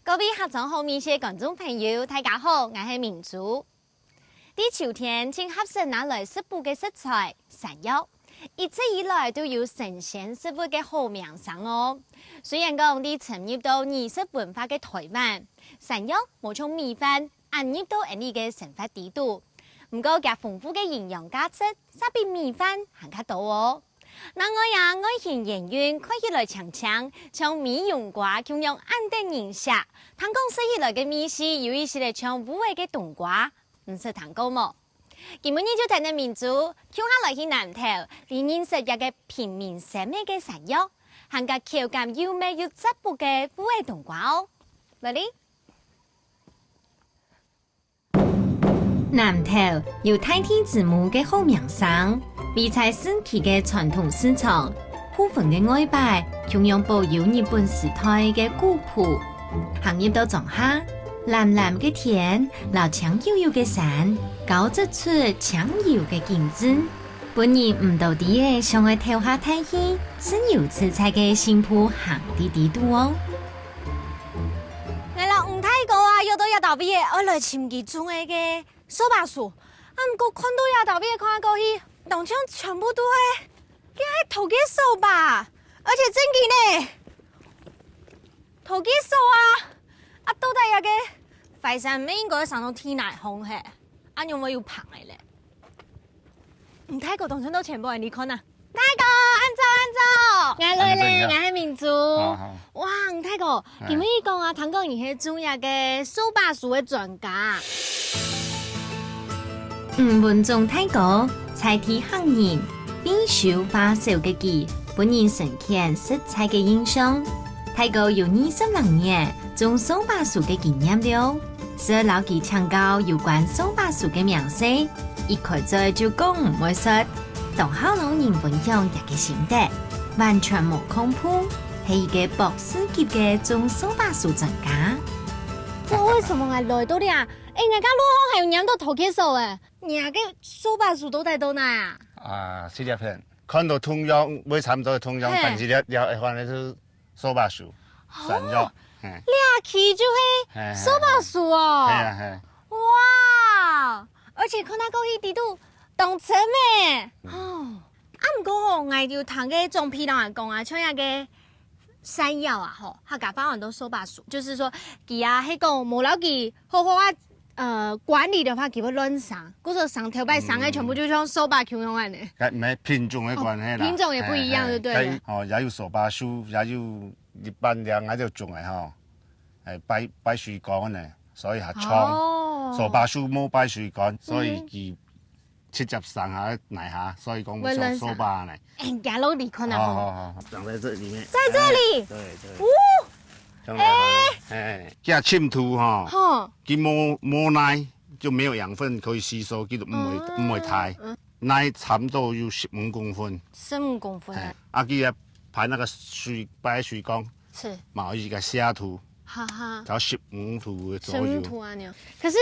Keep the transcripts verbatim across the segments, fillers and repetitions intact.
各位客庄好味緒个觀眾朋友，大家好，𠊎係明珠。在秋天盡合適拿來食補个食材，山藥，一直以來都有神仙食物个好名聲哦。雖然講在深入到儀式文化个臺灣，山藥無像米飯， 恁入到𠊎俚个生活裡肚。毋過佢豐富个營養價值，煞比米飯還較多哦。另外啊，外形圓潤，看起來青青，像美容瓜共樣恁得人惜。聽講食起來个味緒有一息仔像烏仔个冬瓜，毋識聽過無？今晡日就跈等明珠，共下來去南投，來認識這個平民生味个山藥，還過口感又美又滋補个烏仔冬瓜哦。來哩！ 南投有大地之母个好名聲，位在市區个傳統市場，部分个外擺共樣保有日本時代个古樸。行入到莊下，藍藍个田摎青幽幽个山，交織出清幽个景緻，分人毋多知仔想愛透下大氣，自由自在个脣部行滴滴肚哦。 𠊎摎吳大哥啊，約到這搭位仔，愛來尋佢種个个掃把樹。啊，毋過看到這搭位仔看過去，當像全部都係，該係土雞掃把，而且真个呢，土雞掃啊！啊，到底這个壞山姆應該生到地泥項係？啊，仰會有棚仔咧？吳大哥當像到前背，你看啊！ 大哥，恁早，恁早。𠊎來咧，啊，你好。𠊎係明珠。好，好。哇，吳大哥，哎。今晡日講啊，聽講你係種這个掃把樹个專家。吳文忠大哥，在地客人，比手畫手个佢，分人深刻實在个印象。大哥有二十零年種掃把樹个經驗了。 識摎佢請教有關掃把樹个名詞，一開嘴就講毋會煞，當好摎人分享佢个心得，完全無空步，係一個博士級个種掃把樹專家。這為什麼𠊎來到這啊？欸，𠊎个路項還有黏到土雞掃欸，你个掃把樹到底到哪啊？啊，四粒片，看到同樣，會差毋多同樣，嘿。但是這，這一款个係 掃把樹，哦，山藥，嘿。這期就係掃把樹哦。嘿啊，嘿。哇，而且看到過去底肚當深欸。嗯。哦，啊，毋過吼，𠊎有聽个長輩人講啊，像該个山藥啊，吼，客家話安到掃把樹，就是說，佢啊，係講無摎佢好好啊 呃，管理个話，佢會亂生，故所生頭擺生个全部就像掃把共樣恁呢。該毋係品種个關係啦。哦，品種也不一樣就對了。嘿，嘿，該，哦，也有掃把樹，也有一般个，𠊎兜種个吼，欸，排，排水管个呢，所以較長。哦。掃把樹無排水管，所以佢直接生下泥下，所以講會像掃把呢。會亂生。欸，行路你看啊，好，吼。好，好，好，長在這裡面。在這裡？欸，對，對。哦。 像這樣，欸。欸，這深土吼，吼。佢無，無泥，就沒有養分可以吸收，佢就毋會，哦。毋會大。嗯。泥差不多有十五公分。十五公分。欸，啊，佢也排那個水，排水管，是。嘛有一個下土，哈哈。才十五土个左右。十五土啊，你哦。可是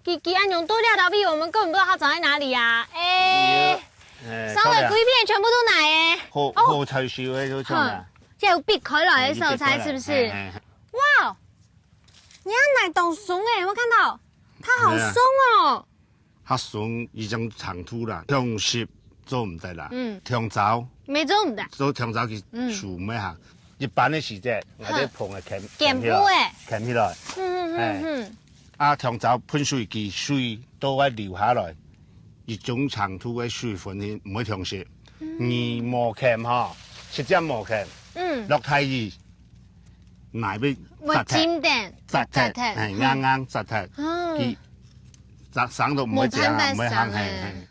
佢，佢恁樣到這搭位，我們根本不知道它長在哪裡啊！欸，欸，上面規片全部都泥欸。好，哦。好採收个就像啊。哼，這有必開來的色彩，是不是？嘿，嘿，嘿。哇，你看泥當鬆欸，有沒有看到？它好鬆哦。對啊。它鬆已經長土啦，長時做毋得啦，嗯。長燥。沒做毋得。做長燥佢，嗯。樹尾下，一般个時節，𠊎這捧个掔，掔布欸。掔起來。嗯，嗯，嗯，嘿。嗯。 啊，長燥噴水機水都愛流下來，一種程度个水分係毋會忒少。嗯。你無掔吼，直接無掔，嗯。落大雨，泥會會浸等，窒忒，窒忒。嘿，硬硬窒忒，嗯。佢生，生都毋會生，無辦法毋會行，生欸。嘿，嘿。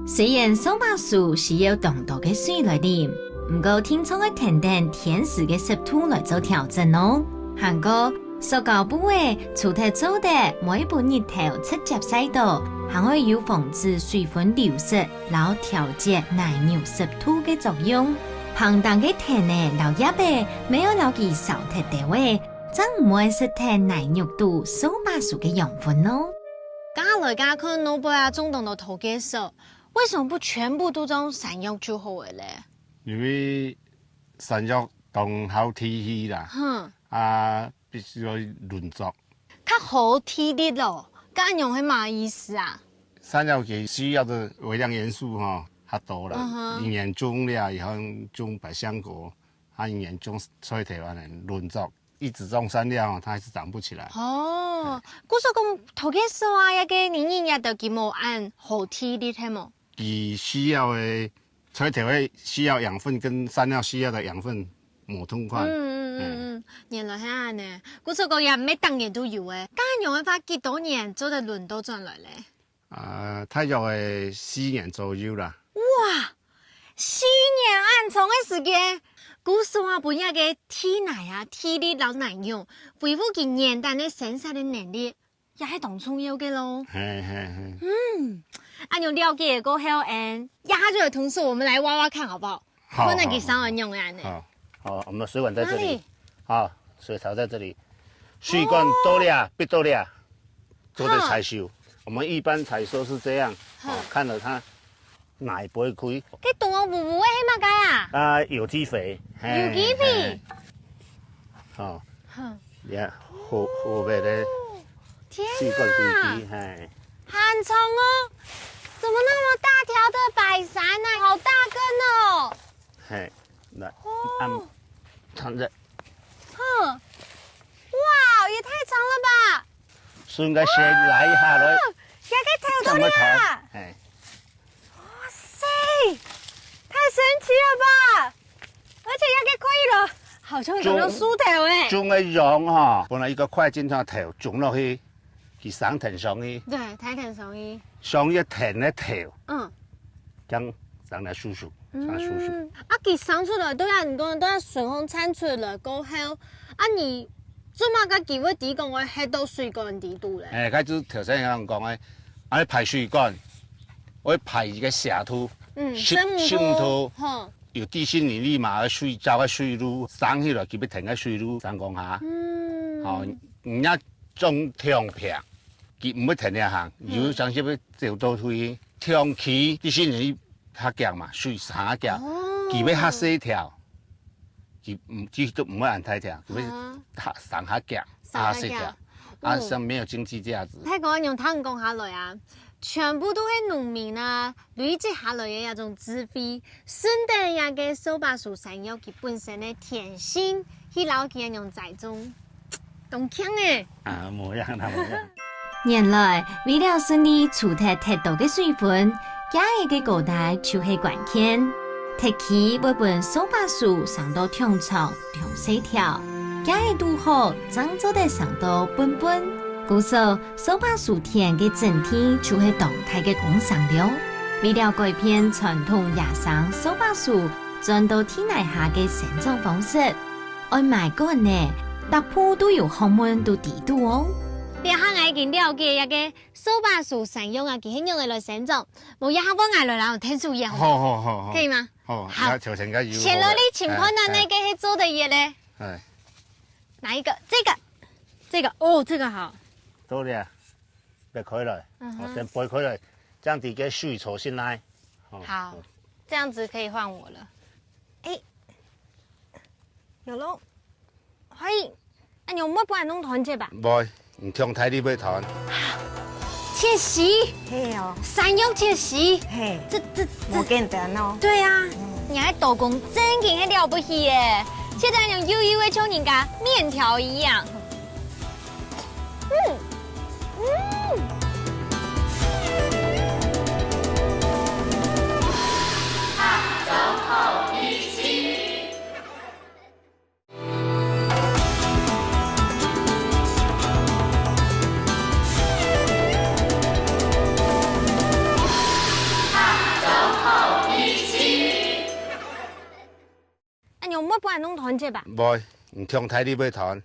雖然掃把樹需要當多个水來淋，毋過定著愛跈等天時个濕度來做調整哦。還過，塑膠布仔除忒做得毋會分日頭直接曬到，還愛有防止水分流失摎調節泥肉濕度个作用。膨大个藤仔摎葉仔，乜愛摎佢捎忒兜仔，正毋會食忒泥肉肚掃把樹个養分哦。 該來該看，路背啊，種當多土雞嫂，為什麼不全部都種山藥就好了咧？因為山藥當好地氣啦。哼。啊，必須要輪作。較好地力咯，該恁樣係麼个意思啊？山藥佢需要的微量元素吼，較多啦。嗯哼。佢年中了以後種百香果，佢年中菜頭恁樣輪作，一直種山藥吼，它還是長不起來。哦，故所講，頭家說啊，該个人人也都佢無恁好地力，係無？佢需要的，菜頭个需要養分跟山藥需要的養分無同款。嗯嗯嗯嗯，原來係恁呢。故所講也毋係逐年都有誒，該恁樣个話，幾多年做得輪到轉來咧？啊，大約係四年左右啦。哇，四年恁長个時間，故所啊，分這个地泥啊、地力摎泥肉，維護佢原旦个生產个能力，也係當重要个咯。係係係。嗯，恁樣了解過後，嗯，這下就有同事，我們來挖挖看好不好？好，看看佢生到仰般呢。好，好，我們的水管在這裡。哪裡？好，水槽在這裡。水管到這，哦。必到這，做得採收。好。我們一般採收是這樣，好。哦，看了它泥會開。該洞烏烏个係麼个啊？啊，有機肥，嘿，有機肥。嘿。好，哼。也好，好个咧，哦，天哪！水管規矩，嘿。很長哦，怎麼那麼大條的白山啊？好大根哦。 嘿，來，哦。按，躺著。哼，哇，也太長了吧！順个先拉一下來。哦，這个頭到這啊！嘿。哇塞，太神奇了吧！而且這个可以了，好像有種樹頭欸。種个秧吼，本來一个塊金條頭種落去， 佢生藤上去。對，大藤上去。上一藤个頭，嗯。正生來樹樹，生樹樹。嗯，啊，佢生出來，對啊，你講對啊，順風產出來過後，啊，你做麼个佢會知講會歇到水管底肚咧？哎，該就頭先人講个，啊，排水管，會排一个斜度，嗯，滲，滲透，吼。有地心引力嘛，水，照个水路，生起來，佢會跈个水路，生講下。嗯。吼，人家種長坪， 佢毋會跈你行，嗯。有當時會走到去，長期地心引力較強嘛，水生較強，哦。佢會較細條，佢毋，佢都毋會恁大條，佢會啊。較，生較強，生較強。較細條，啊，嗯。像沒有經濟價值。大哥，你聽講下來啊，全部都係農民啊，累積下來个一種智慧，順等這个掃把樹山藥佢本身个天性，去摎佢恁樣栽種。 當慶欸！啊，無樣啦，無樣。原來，為了順利除忒忒多个水分，這个个高低就係關鍵。忒低會分掃把樹生到忒長、忒細條，這个堵好正做得生到笨笨。故所，掃把樹田个整體就係當大个工程了。為了改變傳統野生掃把樹轉到地泥下个生長方式， 愛麼个管呢，逐步都有學問都知肚哦。這下𠊎已經了解這个掃把樹山藥啊，佢係仰仔來生長。無，這下換𠊎來摎𢯭手一下好無？好，好，好，好。可以嗎？好，好。那頭先該有先來你請看啊，哎，哎。那个係做得个咧。哎。哪一個？這個，這個，哦，這個好。做得啊，掰開來，嗯哼。哦，先掰開來，這樣子个水抽進來。哦，好，哦。這樣子可以換我了。哎， 有咯。嘿，恁樣毋會分人弄斷忒吧？毋會，你忒大力會斷。切絲，係哦。山藥切絲，係，這，這，這，無簡單哦。對啊，嗯。你還刀工真經係了不起耶！切得恁樣幼幼个，像人家麵條一樣。嗯，嗯。恁樣毋會分人弄斷忒吧？毋會，你忒大力會斷。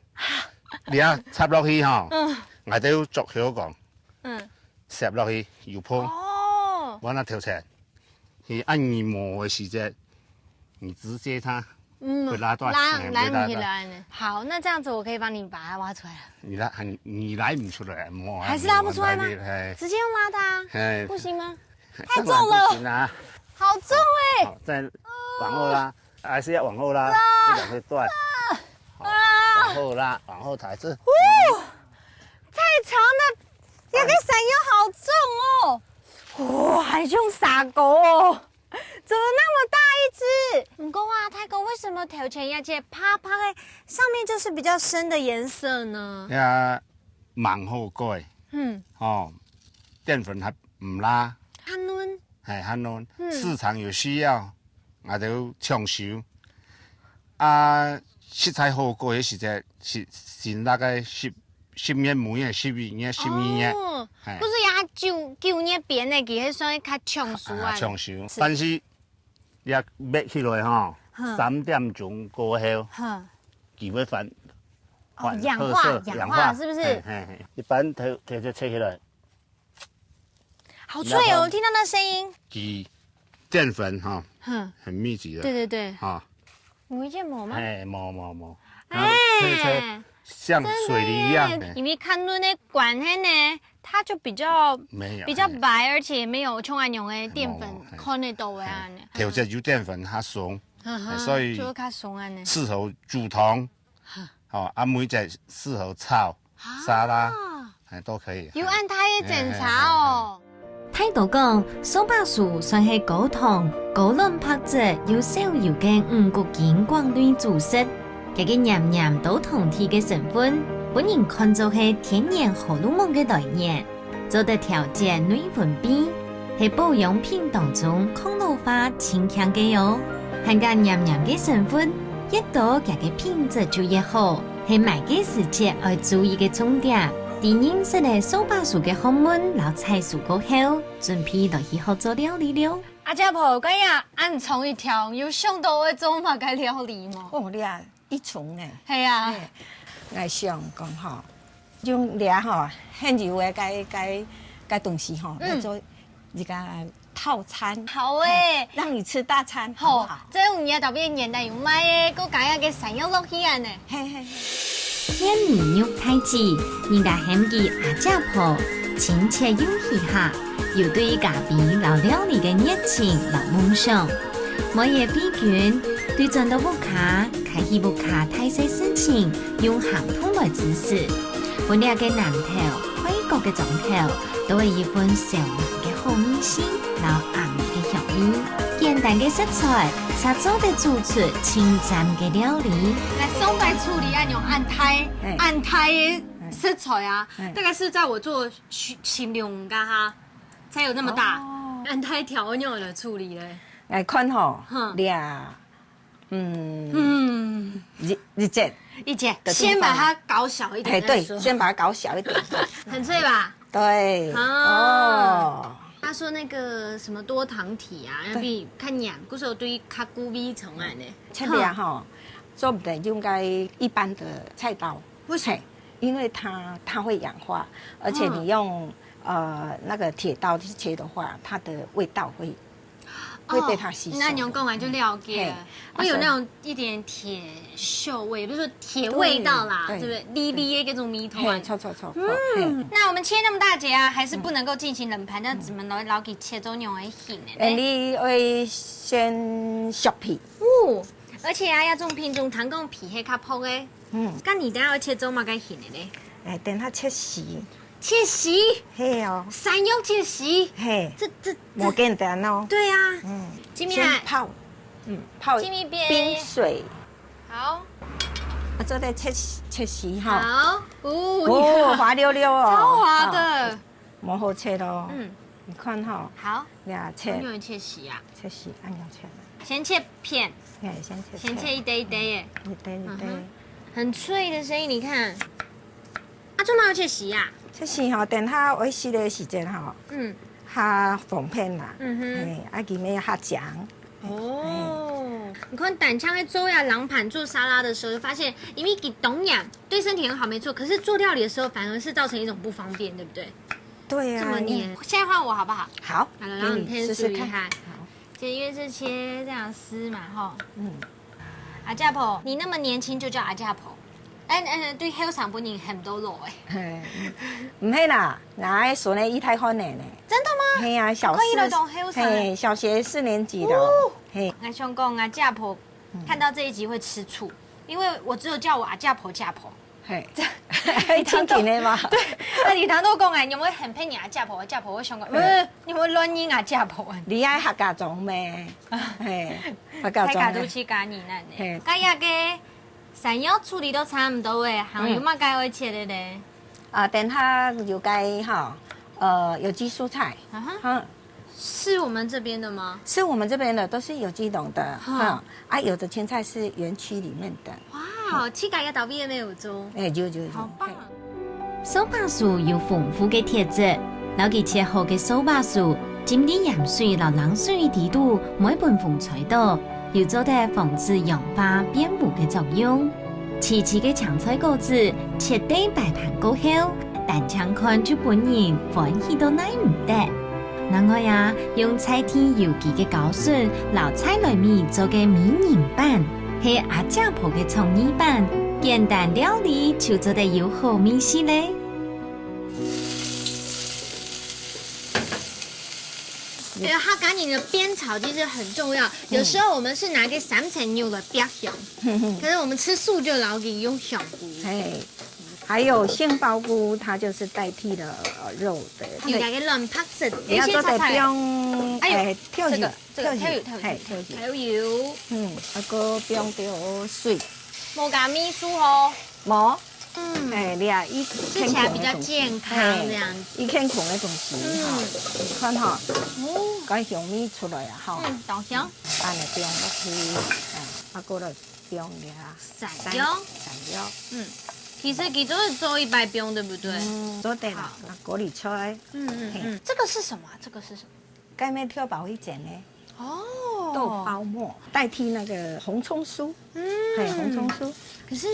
你啊，插落去吼，嗯。𠊎兜有作曉講，嗯。插落去有縫，哦。無那頭前，佢恁樣磨个時節，你直接它，嗯，會拉斷，拉，哎，拉毋起來呢。會拉斷。好，那這樣子我可以幫你把它挖出來了。你拉，你拉毋出來，無啊，還是拉不出來嗎？無啊，拉不，哎。直接用拉的啊？哎。不行嗎？太重了。當然不行啊。好重欸。好，再往後拉，還是要往後拉，拉。不然會斷。好。啊。好啦，往后抬，这。太长了，那个山药好重哦。哇，很像砂锅哦，怎么那么大一只？不过啊，大哥，为什么头前那些白白的，上面就是比较深的颜色呢？呀，蛮好个，嗯，哦，淀粉还毋罅，很嫩，嘿，很嫩，嗯，市场有需要， 𠊎兜搶手。啊，實在好个，實在是新曆个十，十月尾个十一月、十二月，哦，嘿。可是也九，九月邊个，其實算較搶手啊。啊，搶手。是。但是，你若搣起來吼，哼。三點鐘過後，哼。佢會反，哦，反，氧化，反射，氧化，氧化。是不是？嘿，嘿，嘿。一般頭，頭就切起來。 好脆哦，然後聽到那聲音。佢澱粉哈，哼，很密集的，對對對，哈，有一件膜嗎？哎，膜膜膜，哎，然後脆脆，像水泥一樣，真的耶，哎。因為看嫩个關係呢，它就比較，沒有，比較白，哎，而且沒有像恁樣个澱粉，哎，看得到的啊。哎，哎，有些有澱粉，它鬆，嗯哼，哎，所以就會較鬆恁呢。適合煮湯， 哦，啊，每隻適合炒、啊。沙拉，哎，都可以。有恁大个精差哦。大哥講，松柏樹算係高糖、高卵白質又少油个五穀根廣類主食，佢个黏黏多糖體个成分，分人看做係天然荷爾蒙个來源。 做得調節內分泌，係保養品當中抗老化盡強个哦。還加黏黏个成分，越多佢个品質就越好，係買个時節愛注意个重點。在認識了松柏樹个學問摎彩樹過後，準備來去學做料理了。阿姐婆，今日恁長一條，有想到愛做麼个料理無？哦，你啊， 一重呢。係啊。嘿，𠊎想講吼，用這吼，現有个該，該，該東西吼，嗯。來做一個套餐。好欸。嘿，讓你吃大餐，好不好？好，這有你个特別年代有賣个，還加該个山藥落去恁呢。嘿，嘿，嘿。燕尾肉大姊，人家喊佢阿姐婆，親切又稀客，有對咖啡摎料理个熱情摎夢想。 每日歸工，對轉到屋下，開始屋下大細事情，用行動來支持。分這個南投、開國个庄頭，都係一份燒暖个好味緒，摎阿姆个香味。簡單个食材，煞做得煮出盡讚个料理。來，上擺處理恁樣恁大，哎。恁大个食材啊，哎。大概是在我做新，新娘家哈，才有那麼大。哦。恁大條，恁樣來處理嘞。 來看吼，哼。這，嗯，嗯。一，一節，一節，的地方。先把它搞小一點再說。哎，對，先把它搞小一點。很脆吧？對，啊。哦。他說那個什麼多醣體啊，對。要比較黏，故所對較久味重啊呢。切片吼，做毋得用該一般的菜刀。為什麼？嘿，因為它，它會氧化，而且你用，嗯。呃，那個鐵刀去切的話，它的味道會 會被它吸收。哦，那你用講完就了解了，嗯。嘿，會有那種一點鐵鏽味，啊，所以，不是說鐵味道啦，對，對，對不對？離離的那種味道啊。嘿，著，著，著，著，嗯，嘿。那我們切那麼大節啊，還是不能夠進行冷盤，嗯。那怎麼摎，摎佢切做恁樣个形的呢？哎，你愛先削皮。哦，而且啊，愛種品種，聽講皮係較薄个。嗯。該你等下愛切做麼个形的呢？哎，等下切絲。 切絲？嘿哦。山藥切絲？嘿。這，這，這無簡單哦。對啊。嗯。這面還，先泡，嗯，泡這面變冰水。好。啊，做得切絲，切絲哈。好。哦，你看。哦，滑溜溜哦。超滑的。啊，無好切咯。嗯。你看哈。好。呀，切。用切絲啊。切絲，恁樣切。先切片。嘿，先切片。先切一堆一堆耶。一堆一堆。嗯哼。很脆的聲音，你看。 啊，做麼个愛切絲啊？切絲吼，等下愛食个時節吼，嗯。較方便啦。嗯哼。嘿，啊，佢乜較靚。哦，你看，單淨个做呀，冷盤做沙拉的時候，就發現，因為佢當黏，對身體很好，沒錯。可是做料理的時候，反而是造成一種不方便，對不對？對啊，這麼黏。你現在換我好不好？好，來，來，讓你試試看。試試看。好。 就因為是切這樣絲嘛，吼。嗯。阿姐婆，你那麼年輕就叫阿姐婆，哎，哎，對後生分人喊到老欸。嘿，毋係啦，𠊎个孫仔已大漢了呢。真的嗎？嘿啊，小四，看起來當後生欸。嘿，小學四年級了。哦。嘿。𠊎想講，阿姐婆看到這一集會吃醋。因為我只有叫我阿姐婆、姐婆。嘿，你聽緊的嗎？對，那你當初講哎，你有沒有很配你阿姐婆？阿姐婆會想講，嗯，你會亂認阿姐婆。你愛客家庄咩？嘿，客家庄的。大家都去加你那呢。嘿。該呀个，山藥處理都差不多哎，還有麼个愛切的呢？啊，等下有該哈，呃，有機蔬菜，啊哈。嗯，是我們這邊的嗎？是我們這邊的，都是有機農的，哈。哈。啊，有的青菜是園區裡面的。哇，自家个豆皮也沒有種。哎，有有有。好棒。嘿。手把手有豐富个特質，摎佢切好个手把手，浸入鹽水摎冷水底肚，毋會分風吹到，又做得防止氧化變烏个作用。 齊齊个青菜果子切丁擺盤過後，單淨看就分人歡喜到耐毋得。另外啊，用在地有機个薑筍摎菜來米做个美人粄，係阿姐婆个創意粄，簡單料理就做得有好味緒咧。哎呀，客家人的煸炒其實很重要，有時候我們是拿个三層肉來煸香，可是我們吃素就摎佢用香菇。嘿，還有杏鮑菇，它就是代替了，呃，肉的。有那個卵白質，你要做得不用，哎呦，哎，跳油，這個，這個，跳油，跳油，跳油，嘿，跳油。跳油。嗯，啊，還過不用丟水。無加味素哦。無。 嗯。哎，你啊，一吃起來比較健康這樣子。嘿，一健康的東西哈，嗯。你看哈，哦。該香味出來啊哈。嗯，當香。啊，來放落去，哎，啊，過來放呀。山藥。山藥。嗯，其實佢就是做一擺放，對不對？嗯，做得啦，好。啊，高麗菜。嗯嗯嗯，嘿。這個是什麼啊？這個是什麼？ 該面豆包一剪呢，哦。豆包末，代替那個紅蔥酥。嗯。嘿，紅蔥酥。可是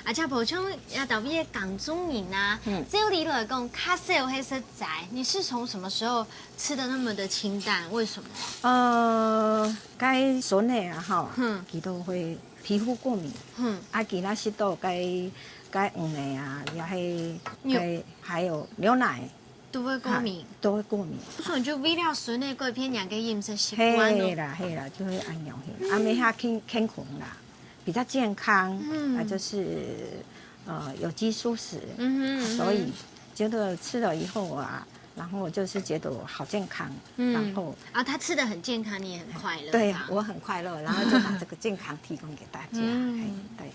阿姐婆像這兜个耕種人啊，嗯。照理來講，較少會食齋，你是從什麼時候吃得那麼的清淡？為什麼？呃，該孫仔啊，吼，嗯。佢都會皮膚過敏。嗯。啊，佢若食到該，該魚仔啊，也係，肉。該，還有牛奶。 都會過敏。哈，都會過敏。所以就為了孫仔改變人个飲食習慣咯。係啦，係啦，就會恁樣，係啦。啊，嗯。乜較健，健康啦，比較健康，嗯。啊，就是，呃，有機蔬食，嗯哼，嗯哼。所以覺得吃了以後啊，然後就是覺得好健康，嗯。然後啊，他吃得很健康，你也很快樂，對，這樣。我很快樂，然後就把這個健康提供給大家，嗯。嘿，對。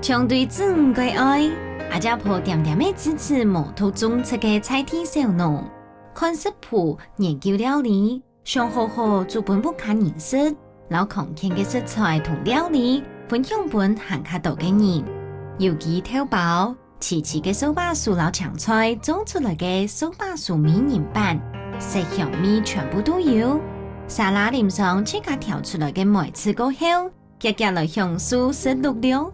像對子女个愛，阿姐婆恬恬仔支持無毒種植个在地小農，看食譜、研究料理，想好好煮分屋下人食，摎康健个食材同料理分享分還較多个人。有機豆包、齊齊个手把手摎青菜做出來个手把手美人粄，色香味全部都有。沙拉淋上自家調出來个梅子過後， 遽遽來享受食熝熝。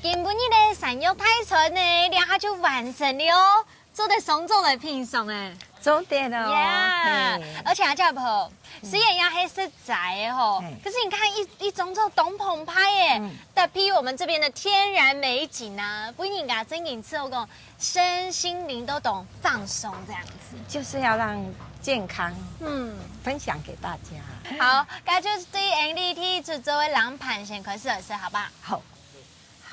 今晡日个山藥大餐呢，這下就完成了哦，做得上桌來品嚐欸。做得哦，Yeah，嘿。而且阿姐婆，雖然也係食齋个吼，嘿。可是你看一，一張桌當澎湃耶，嗯。搭配我們這邊的天然美景啊，分人家真正吃到講身心靈都當放鬆這樣子。就是要讓健康，嗯。分享給大家。好，該就對𠊎俚第一次做个冷盤先開始來食，好不好？好。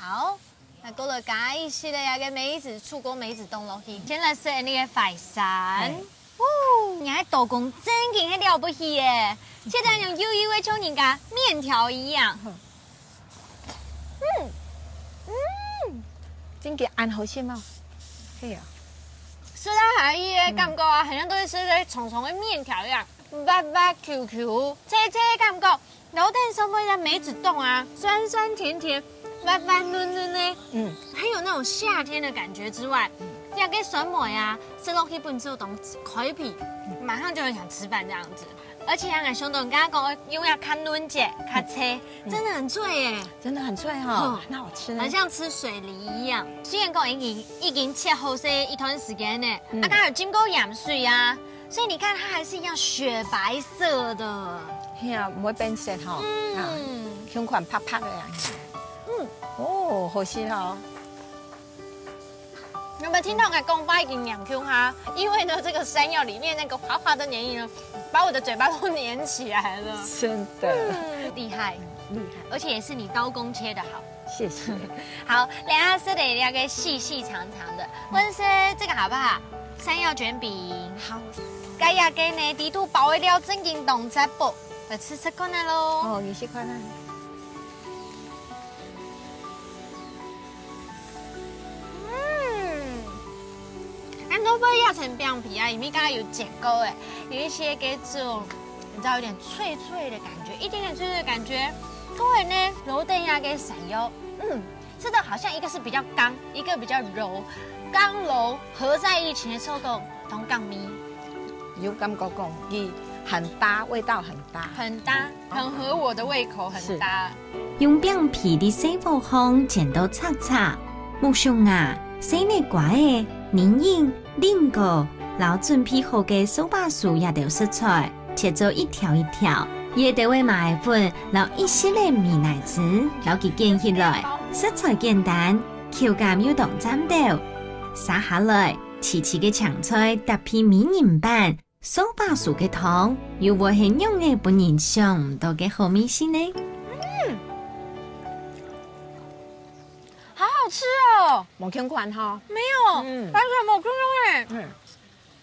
好，來過來加一息个該个梅子，醋過梅子凍落去，先來食𠊎俚个淮山。嘿。哦，你還刀工真經係了不起耶！切到恁幼幼个，像人家麵條一樣。嗯。 嗯，嗯。真个恁好食哦。係啊。食到下去个感覺啊，嗯。好像都係食个長長个麵條一樣，滑滑Q Q，脆脆个感覺。然後但是上面个梅子凍啊，酸酸甜甜，滑滑嫩嫩的，嗯。還有那種夏天的感覺之外，嗯。這個酸梅啊，食落去本身有種開胃，嗯。馬上就很想吃飯這樣子。 而且啊，𠊎想到你剛剛講用个較嫩節、較脆，嗯。真的很脆耶。真的很脆哈，嗯。很好吃。很像吃水梨一樣。雖然講已經，已經切好勢一段時間了，嗯。啊，它有浸過鹽水啊，所以你看它還是一樣雪白色的。係啊，毋會變色哈，嗯。啊，像款白白个啊。嗯。哦，好食哦。 有沒有聽到我講話已經黏住哈？因為呢，這個山藥裡面那個滑滑的黏液呢，把我的嘴巴都黏起來了。真的。嗯，厲害。厉害。而且也是你刀工切得好。谢谢。好，等下是得那个细细长长的，或者是这个好不好？山药卷饼。好。该呀，给呢，底肚包一料正经当扎包，来吃吃看啊喽。哦，你先看啊。嗯，俺都不要压成饼皮啊，里面刚刚有剪过哎，有一些给这种你知道有点脆脆的感觉，一点点脆脆的感觉。过后呢，落等下个山药，嗯，吃的好像一个是比较刚，一个比较柔，刚柔合在一起的时候都当刚咪。有感觉讲，佢很搭，味道很搭。很搭，很合我的胃口，很搭。用饼皮在細火項煎到赤赤，木薯芽、細吔瓜仔、人參、 蘋果，摎準備好个手把酥這兜食材，切做一條一條，也兜仔麻粉摎一息仔美乃滋，摎佢捲起來，食材簡單，口感又當讚兜。續下來，萋萋个青菜搭配美人粄，手把酥个湯，又會係仰仔分人想毋到个好味緒呢？好好吃哦！無共款哈。没有，嗯完全没有共样哎。嗯，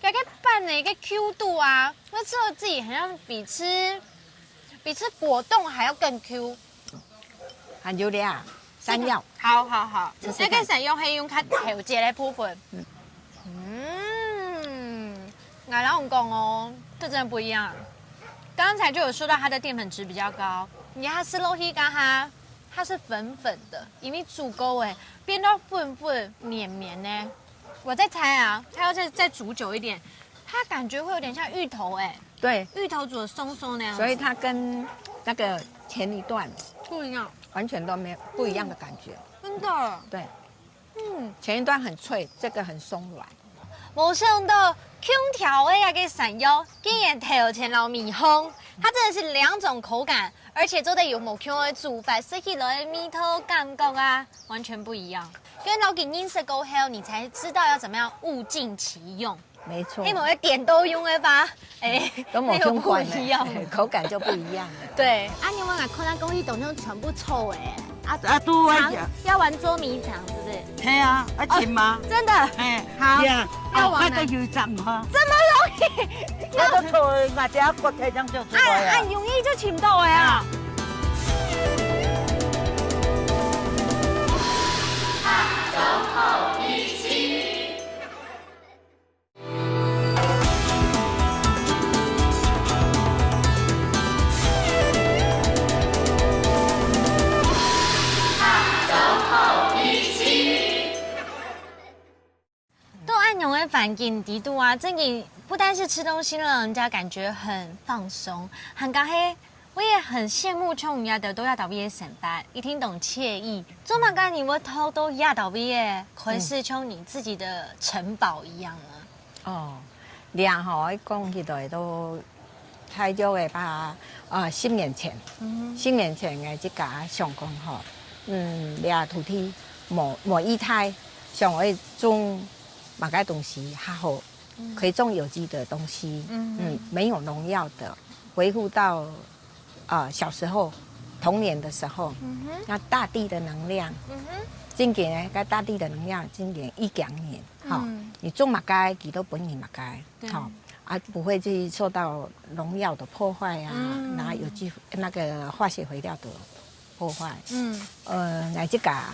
这个饭的一个Q度啊，那吃了自己好像比吃比吃果冻还要更Q。还有咧，山药。好好好，这个山药可以用它调节的部分。嗯，我老公讲哦，这真的不一样。刚才就有说到它的淀粉值比较高，你看它吃落去，刚它它是粉粉的，因为煮过哎，变到粉粉绵绵呢。我在猜啊，它要再再煮久一点，它感觉会有点像芋头哎，对，芋头煮的松松那样子。所以它跟那个前一段不一样，完全都没有不一样的感觉。真的，对，嗯，前一段很脆，这个很松软。没想到空调的那个山药竟然调成了米烘，它真的是两种口感，而且做得有无共的煮法，食起来的味道感觉啊，完全不一样。跟老给您吃过后，你才知道要怎么样物尽其用。没错，因为我点都用了吧？哎，都没有相关的，没有不一样。口感就不一样了。对，啊，你有没有看到工艺董事全部臭哎？啊，啊，都要讲。要玩捉迷藏，是不是？系啊，啊，请吗？真的。哎，好，要玩了。快个有站哈。这么容易？我都错了，那家国台上就出来啊。啊，容易就请到哎啊。到恁樣个環境底肚啊，真个不但是吃东西让人家感觉很放松，還加係我也很羡慕像你兜都有兜位个生活，一定當愜意。做麼个你會透到有兜位个，開始像你自己的城堡一樣呢？哦，這吼，講起來都大約个吧，啊，十年前，十年前个自家想講吼，嗯，這土地無無一帶，想愛種麼个東西較好，可以種有機的東西，嗯，沒有農藥的，維護到呃小時候童年的時候，那大地的能量，真个呢，跟大地的能量真个一兩年，哈，你種麼个，佢都分你麼个，哈，啊，不会去受到农药的破坏啊，然后有机那个化学肥料的破坏。嗯，呃，𠊎自家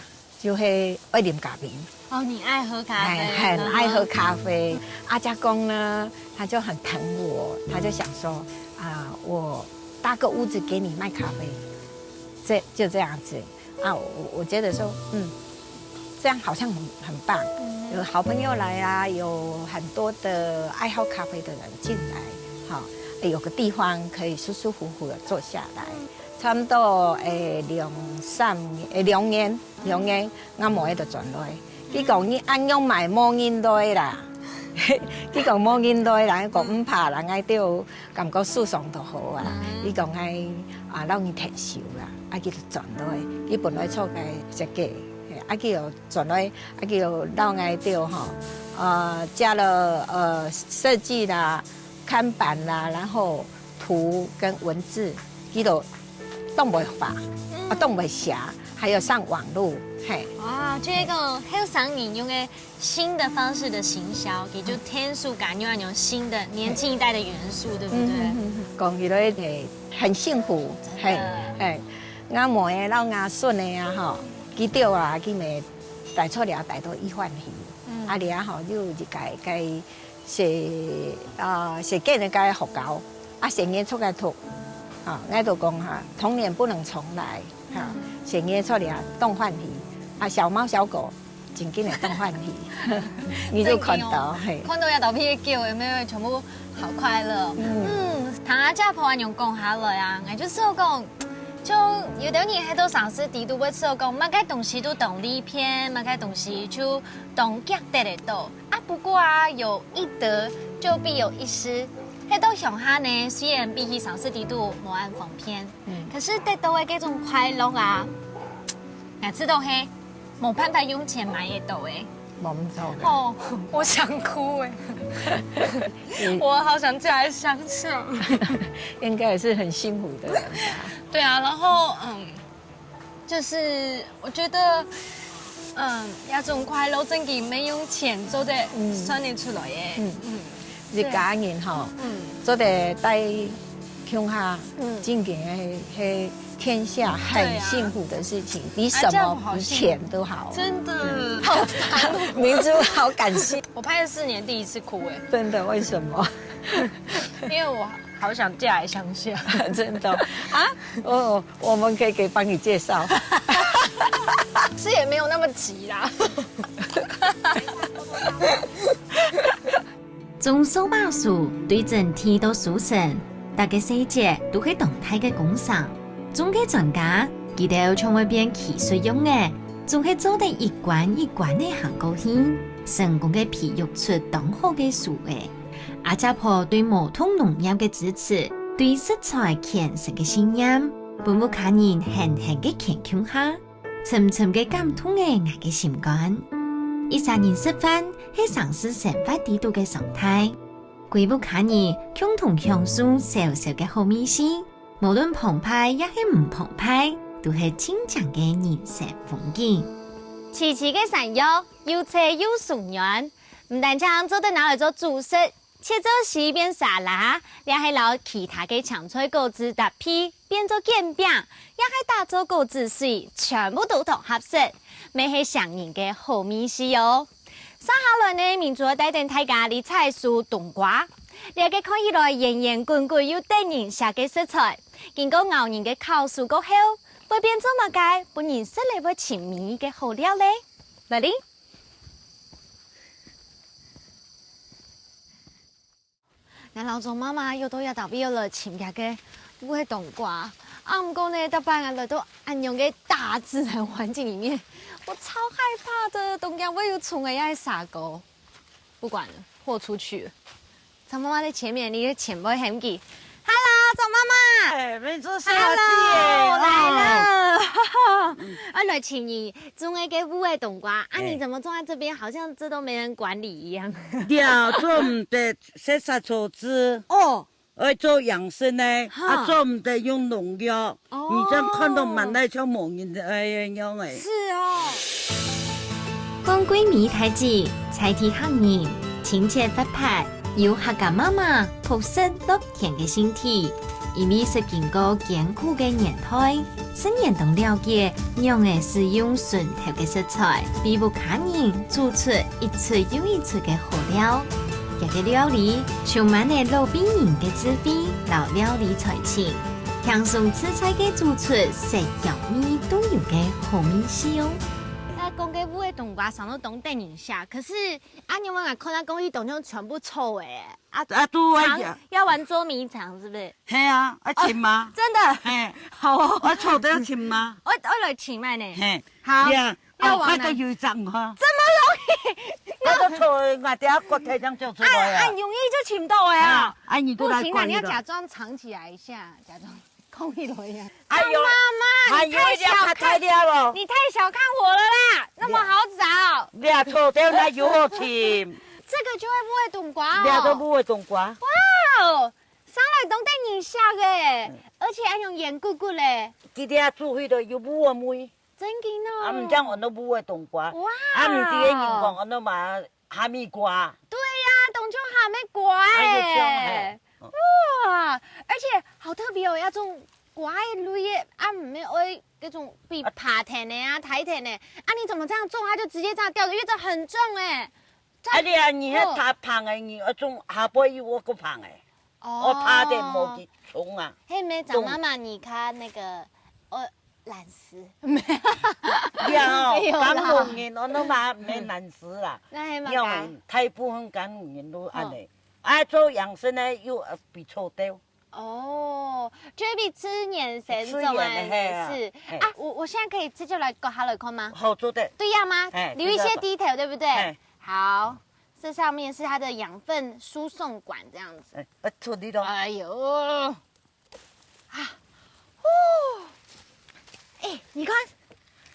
就係愛啉咖啡。哦，你愛喝咖啡，很很愛喝咖啡。阿家公呢，他就很疼我，他就想说啊，我搭个屋子给你卖咖啡，这就这样子。啊，我我觉得说，嗯，这样好像很很棒，有好朋友来啊，有很多的爱好咖啡的人进来，哈，有个地方可以舒舒服服的坐下来，差不多诶两三年，诶两年，两年，我妹仔就转来，佢讲你恁样卖无人来啦，佢讲无人来啦，讲毋怕啦，𠊎兜 感觉舒爽就好啊。佢讲哎，啊，让你退休啦，啊，佢就转落去，佢本来做个设计，嘿，啊，佢又转落去，啊，佢又让𠊎兜吼，呃，加了呃设计啦、看板啦，然后图跟文字，佢都當會畫，啊，當會寫，還有上網路，嘿。哇，就係一個後生人用个新的方式的行銷，也就天數感又有新的年輕一代的元素，對不對？嗯，嗯，嗯，嗯。講起來，嘿，很幸福，真的。嘿，嘿。𠊎妹仔摎𠊎孫仔啊，吼，佢兜啊，佢乜戴出來啊，戴到醫院去。嗯。啊，這吼，就一個，個 係，啊，係建个个學校，啊，細人出來讀，啊，𠊎都講哈，童年不能重來，哈，細人出來啊，當歡喜，啊，小貓小狗，真緊个當歡喜，你就看到，嘿。看到這頭皮个狗，有沒有全部好快樂？嗯。嗯，聽阿姐婆恁樣講下來啊，𠊎就試過講，就有兜人係到城市裡肚會試過講，麼个東西都當利便，麼个東西就當遽得得到。 啊，不過啊，有一得就必有一失。該到鄉下呢，雖然比起城市裡肚無恁方便，嗯。可是得到个該種快樂啊，𠊎知道係無辦法用錢買得到个。無錯个。哦，我想哭欸。嗯。我好想嫁來鄉下。應該也是很幸福的人吧。對啊，然後，嗯， 就是我覺得，嗯，這種快樂真的毋係用錢做得算得出來个。嗯。嗯。一家人吼，嗯。做得戴共下，嗯。真个係，係天下很幸福的事情，對啊。比什麼，啊，這樣好幸福。比錢都好。真的。嗯。好煩哦。明珠好感性。我拍了四年第一次哭欸。真的，為什麼？因為我好想嫁來鄉下。真的。啊？哦， 我們可以給，幫你介紹。是也沒有那麼急啦。種樹、買樹，對整體到收成，逐個細節都係當大个工程。種个專家，佢兜像會變技術用个，總係做得一關一關个行過去，成功个培育出當好个樹仔。阿姐婆對無毒農業个支持，對食材虔誠个信念， 分屋下人狠狠个牽共下，深深个感動了𠊎个心肝。一儕人食飯係城市生活裡肚个常態，歸屋下人共同享受小小个好味緒，無論澎湃也係毋澎湃，都係盡靚个人生風景。萋萋个山藥，又脆又酥軟，毋單淨做得拿來做主食， 切做絲變沙拉，也係摎其他个青菜果子搭配，變做捲餅，也係打做果子水，全部都當合適，乜係上人个好味緒哦。續下來呢，明珠愛帶等大家來採收冬瓜。這個看起來圓圓滾滾又得人惜个食材，經過𠢕人个烤熟過後，會變做麼个分人食了會尋味个好料咧？來哩！ 𠊎摎莊媽媽又到這搭位來尋這個烏个冬瓜，啊，毋過呢，逐擺𠊎來到恁樣个大自然環境裡面，我超害怕的，當驚會有蟲仔也係蛇哥。不管了，豁出去了。莊媽媽在前面，你在前背喊佢。Hello，莊媽媽。哎，明珠小姐。Hello，來了。啊，來尋你，種个烏个冬瓜，啊，你怎麼種在這邊？好像這都沒人管理一樣。對啊，做毋得 設施措施，哦。愛做養生个，哈。啊，做毋得用農藥，哦。你這樣看到滿哪像無人个樣仔。是哦。講歸美大姊，在地客人，親切活潑，有客家媽媽樸實樂天个心態，因為識經過艱苦个年代， 自然當了解仰仔使用純天然个食材，為屋下人煮出一出又一出个好料。這個料理充滿了老輩人个智慧摎料理才情，輕鬆自在个煮出色香味都有个好味緒哦。該講个烏个冬瓜生到當得人惜，可是恁樣𠊎看到講佢當中全部臭个。 啊，啊，對啊，長，要玩捉迷藏是不是？係啊，愛尋嘛。哦，真的？係。好哦。愛找都愛尋嘛。我，我來尋嘛呢。係。好，呀，要玩啊。哦，快點有一張哈。這麼容易？我都找，我等下骨頭這樣走出來啊。啊，啊，容易就尋到了啊。啊，啊，你都來管理了。不行啊，你要假裝藏起來一下，假裝。 空一輪呀。哎呦，媽媽，哎呦，你太小看，你太小看我了啦，那麼好找。你啊，錯掉那有好尋。這個就會烏个冬瓜哦。你啊，都烏个冬瓜。哇哦，是當然當得人惜个，嗯。而且恁樣圓鼓鼓咧。佢這煮起來有烏个味，真个哦。啊，毋像安到烏个冬瓜，哇。啊，毋知个人講安到嘛哈密瓜。對呀，當像哈密瓜哎。啊，就這樣嘿。哇，而且好特別哦，這種瓜个類个，啊，毋係愛該種比爬藤个啊、抬藤个，啊，你怎麼這樣種，它就直接這樣掉的，因為這很重哎。 啊，你啊，你哦。該頭放个，你愛種下背又愛過放个，哦。愛爬得無幾重啊。嘿，沒長媽媽，你看那個，哦，懶尸。沒有啦。你啊，講老人，我都嘛沒懶尸啦。那還蠻該。因為大部分講老人都恁呢。哦。啊，做養生呢，又，呃，比臭豆。 哦，就比吃年神粽啊，吃年的，嘿啊，也是。嘿。啊，我，我現在可以直接來割下來看嗎？好，做得。對呀嗎？嘿，留一些滴头，對不對？嘿。好，這上面是它的養分輸送管這樣子。哎，哎，出力咯。哎呦，啊，哦，哎，你看，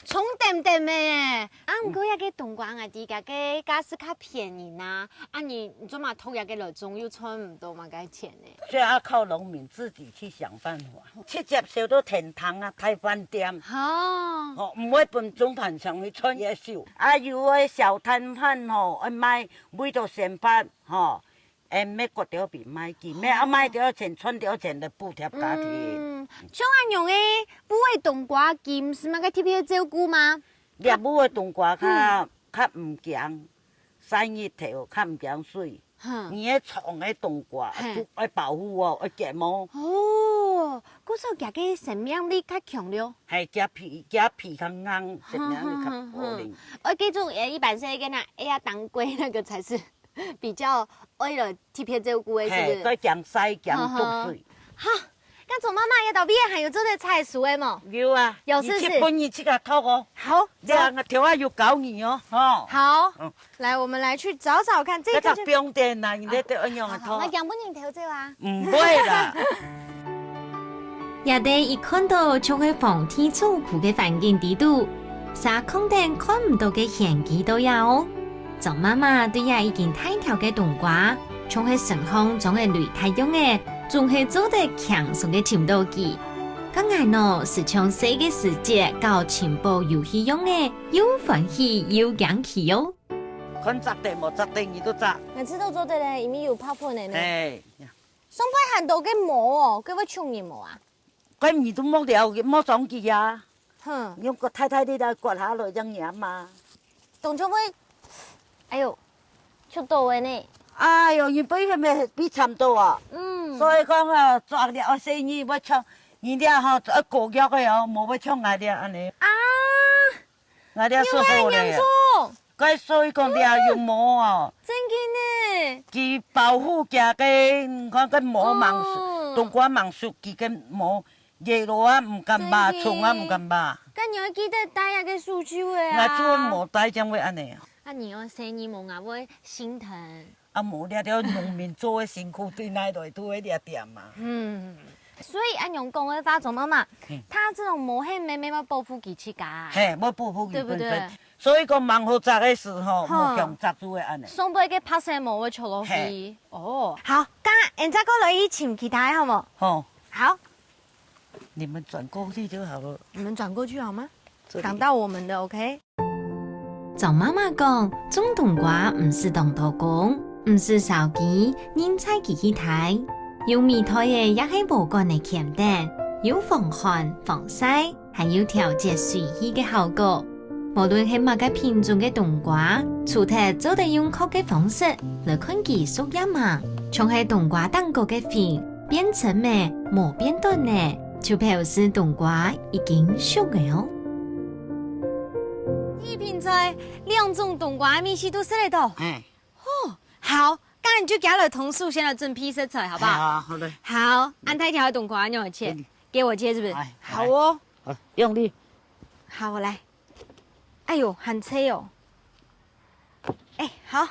重點點个耶！啊，毋過這个冬瓜啊，佢个價數較便宜啊，啊你，你做麼个擇這个來種又賺毋到麼个錢呢？所以要靠農民自己去想辦法，直接收到天堂啊，大飯店。哦。吼，毋會分中盤商去賺這手。啊，有个小攤販吼，愛賣，為著生活吼， 哎，毋係割掉皮賣佢，毋係啊賣掉錢，賺掉錢來補貼家庭。嗯，像恁樣个，烏个冬瓜，佢毋使麼个特別照顧嗎？這烏个冬瓜較，嗯。較毋驚，曬日頭，較毋驚水。哼。你个長个冬瓜，嘿。就愛保護哦，愛結毛。哦，故所佢个生命力較強了。嘿，佢皮，佢皮較硬，生命力較好哩。哼哼哼哼。愛記住，呃，一般是該个，哎呀，當歸那個才是 比較愛來特別照顧个，是不是？嘿，該驚曬驚毒水。哈，該總媽媽，這道邊還有做得採收个無？有啊，有，是不是？你去分你自家討哦。好，這樣啊，走。頭下有教你哦，吼。好，嗯。來，我們來去找找看，這個就，這個不用點啦，你這都一樣的討。好，好，好，𠊎仰般人偷走啊？毋會啦。 這兜一看到像係皇帝坐鋪个環境底肚，儕囥等看毋到个玄機在這哦。莊媽媽對這已經大條个冬瓜，像係身項裝个鐳屜樣个，總係做得輕鬆个尋到佢。該𠊎呢，就像細个時節搞尋寶遊戲樣个，又歡喜又驚奇哦。看摘得無，摘得你都摘。𠊎知道做得咧，因為有拍粉个呢。嘿。 上背還多个毛哦，該會嗆人無啊？該你都莫了，莫裝佢啊。哼。用個大大力來刮下來，這樣黏嘛。動作會，哎喲，嗆到个呢。哎喲，你被佢們被慘到啊。嗯。所以講啊，抓了細人會像你這吼，愛過藥个哦，無會像𠊎這恁呢。啊。 𠊎這手好咧。你有沒有養豬？該所以講這有毛哦。真个呢。佢保護佢个，你看該毛吂熟，哦。冬瓜吂熟，佢个毛，野路啊毋敢爬，真个。蟲啊毋敢爬。該你愛記得戴該个手手个啊。𠊎手無戴，正會恁呢。啊，你哦，細人毛𠊎會心疼。 啊，無，這條農民做个辛苦，對哪來都會這點嘛。嗯，所以恁樣講个話，莊媽媽，嗯。它這種毛係妹妹要保護佢自家啊。嘿，要保護佢本身。對不對？所以講，吂好摘个時候，吼。莫強摘就會恁呢。上背个白色毛會出落去。嘿。哦，好，該𠊎再過來尋其他个好無？好。好。你們轉過去就好了。你們轉過去好嗎？這裡。擋到我們的，OK？ 莊媽媽講，種冬瓜毋使當多工，毋使燒機，任在佢去大，用米袋仔也係禾稈仔㧡等，有防寒、防曬，還有調節水氣个效果。無論係麼个品種个冬瓜，除忒做得用刻个方式來看佢熟吔吂，像係冬瓜頂高个粉， 變深咧，無變短咧，就表示冬瓜已經熟咧哦。一品菜，兩種冬瓜个味緒都食得到。哎。哦，好，該你就行來同事先來準備食材，好不好？哎，好，好嘞。好，恁大條个冬瓜，你有切？給你。給我切，是不是？哎，好哦。好，用力。好，我來。哎喲，很脆哦。哎，好。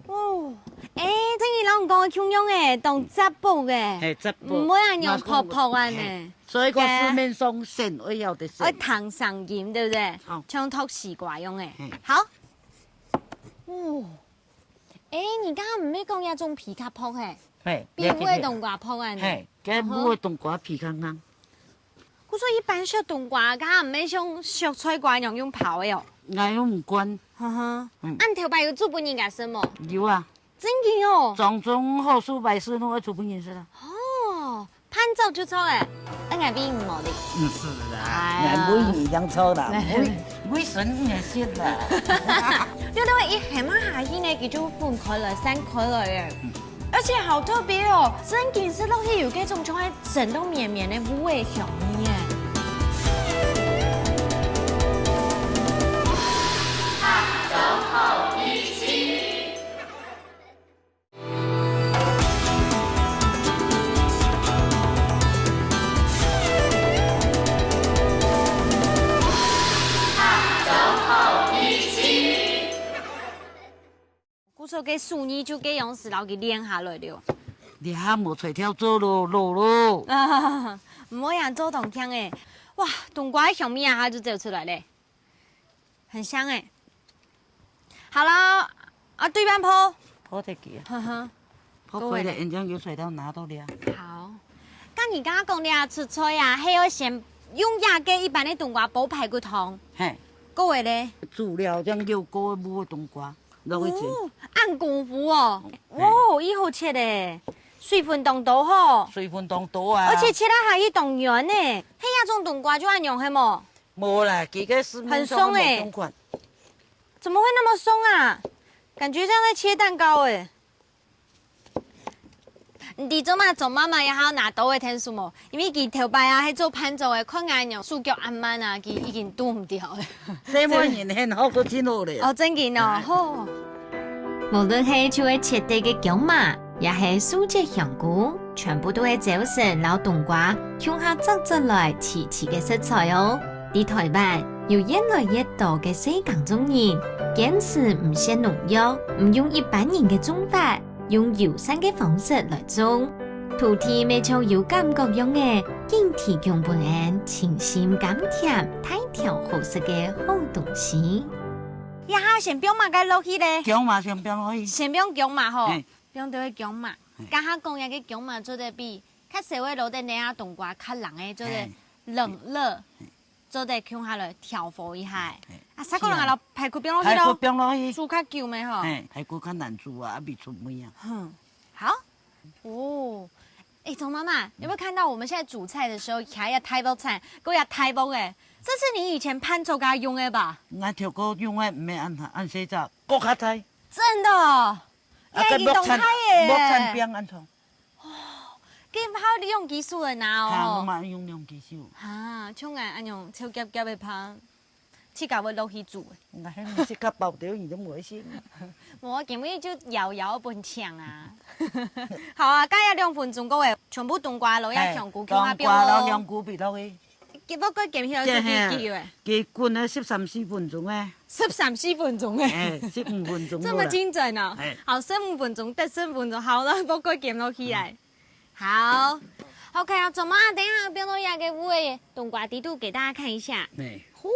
哦，哎，等於老公講个共樣哎，當扎薄哎，嘿，扎薄。毋會恁樣薄薄恁呢。嘿，所以講市面上鮮，愛要的鮮。愛燙生飲，對不對？哦。像剁西瓜樣哎。嘿。好。哦，哎，你剛剛毋係講這種皮較薄嘿？嘿，比烏个冬瓜薄恁呢。嘿，該烏个冬瓜皮較硬。故所一般削冬瓜，敢毋係像削菜瓜樣用刨个哦。𠊎用毋慣。呵呵，嗯。恁頭擺有做分人家食無？有啊。真个哦。掌中好事百事弄，愛做分人食啊。哦， 伴奏就著了，恩愛比你無力。毋係啦，哎呀。𠊎無你恁著啦，無，無神你也信啦。對對，一下嘛下去呢，佢就分開來、散開來耶。而且好特別哦，正經食落去有該種像係整到綿綿个烏个香味耶。故所个手藝就該樣式摎佢練下來了。這下無才調做咯，老咯。毋會啊，做當強欸。哇，冬瓜个香味啊，下就走出來了。 很香欸。好了，啊，對半泡。泡忒佢啊。呵呵。泡開了，各位來。人家有水到拿到了。好。該你剛剛講个出菜啊，係愛先用這个一般个冬瓜煲排骨湯。嘿。各位咧。煮了，這樣又過烏个冬瓜，落去蒸。哦，恁功夫哦。嘿。哦，以後切个，水分當多吼。水分當多啊。而且切了還係當軟呢。係這種冬瓜就恁樣係無？ 無啦，佢个市面上很鬆欸。無同款。怎麼會那麼鬆啊？感覺像在切蛋糕欸。你知做麼个莊媽媽也好拿刀仔𢯭手無？因為佢頭擺啊，係做伴奏个，看𠊎娘手腳恁慢啊，佢已經動毋著了。細妹人很好，都真好咧。哦，真个哦，哎。吼。無論係就係切塊个薑嫲，也係素質香菇， 全部都係朝晨摎冬瓜共下摘出來齊齊个食材哦。在臺灣，有越來越多个細耕種人，堅持毋使農藥，毋用一般人个種法，用友善个方式來種。土地乜像有感覺樣仔，緊提供分𠊎清新甘甜、大條好食个好東西。這下先放麼个落去咧？薑嫲先放落去。先放薑嫲吼。嘿。 放兜个薑嫲，嘿。頭下講个薑嫲做得比較燒个落等个啊冬瓜較冷个，做得嘿。冷熱，嘿。做得共下來調和一下。嘿。啊，煞過來摎排骨放落去咯。排骨放落去。煮較久咩吼？嘿，排骨較難煮啊，啊，比出味啊。哼，好。哦，欸，鍾媽媽，有沒有看到我們現在煮菜的時候，還要大鑊菜，還要大鑊欸，這是你以前伴奏該用个吧？𠊎頭過用个，毋係恁，恁細隻，閣較大。真的哦。 啊，該已經動態耶。木炭，木炭柄恁長。哦，該還有兩支手个拿哦。哈，𠊎嘛用兩支手。哈，像𠊎恁樣手夾夾个拍，自家會落去煮个。𠊎還毋識較包掉，你都無愛信。無，今日就遙遙分搶啊。好啊，該愛兩分鐘，各位，全部冬瓜摎這香菇，嘿，共下放咯。冬瓜摎香菇放落去。 結果佢鹹起來係幾久欸？佢滾了十三四分鐘欸。十三四分鐘欸。欸，十五分鐘好了。這麼精準哦。欸。好，十五分鐘，得十五分鐘，好了，結果鹹落去來。嗯。好，OK啊，怎麼啊？等一下放到這個烏个冬瓜底肚給大家看一下。欸。呼，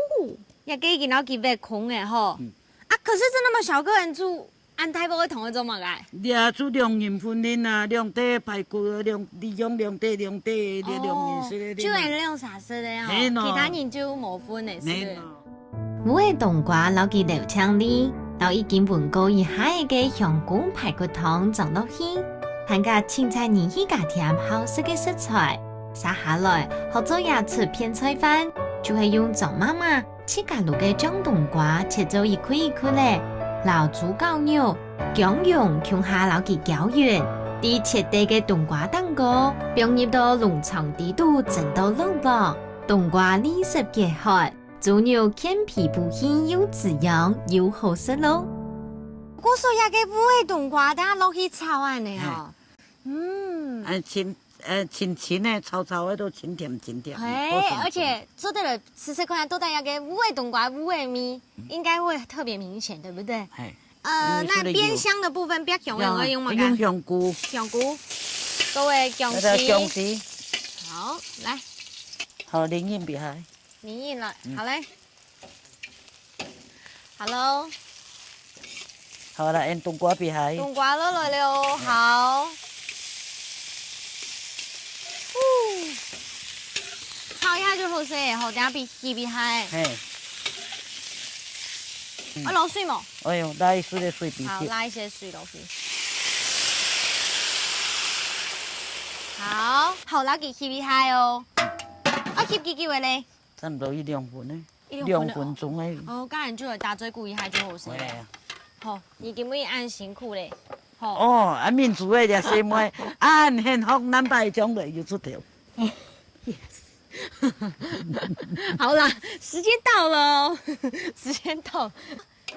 這個已經摎佢挖空了吼。嗯。啊，可是這那麼小個人煮 恁大鑊个湯愛做麼个？這煮兩人份个啊，兩垤排骨，兩，利用兩垤，兩垤，兩人食个。哦，就恁樣三食个哦，嘿喏。其他人就無份个，係毋係？嘿喏。烏个冬瓜摎佢撈淨忒，摎已經燜過一下个香菇排骨湯裝落去，還加清採人自家添好食个食材，續下來學做這齣片菜飯，就係用莊媽媽 自家摎个醬冬瓜切做一塊一塊仔，摎豬絞肉、薑蓉共下摎佢攪勻，在切忒个冬瓜頂高，放入到籠床底肚蒸到㪐㪐，冬瓜立息解渴，豬肉健脾補氣又滋養又好食咯。故所這個烏个冬瓜，等下落去炒恁樣哦。嗯。嗯。哎，清 呃，清清个，炒炒个都清甜清甜。嘿，好食。而且做得來試試看，到底該個烏个冬瓜烏个味，應該會特別明顯，對不對？嘿。呃，因為這個有。那煸香的部分，煸香的話用麼个？用香菇。香菇，各位，薑絲。那個薑絲。好，來。好，淋一下。 你贏了，嗯。好嘞。Hello。好了，用冬瓜皮還。冬瓜落來了哦，好。就好勢吼，等下熹熹熹下。嘿。嗯。愛落水無？哎喲，拉一絲个水熹熹。好，拉一些水落去。好，好，拉佢熹熹下哦。啊，熹幾久个咧？差不多一兩分呢。一兩分哦。兩分鐘个。哦，當然就有打嘴鼓一下就好勢了。哎呀。好，你今日恁辛苦咧。好。哦，啊，民主个這細妹，恁幸福，咱大將來又出頭。 Yes。好啦，時間到了哦，時間到了，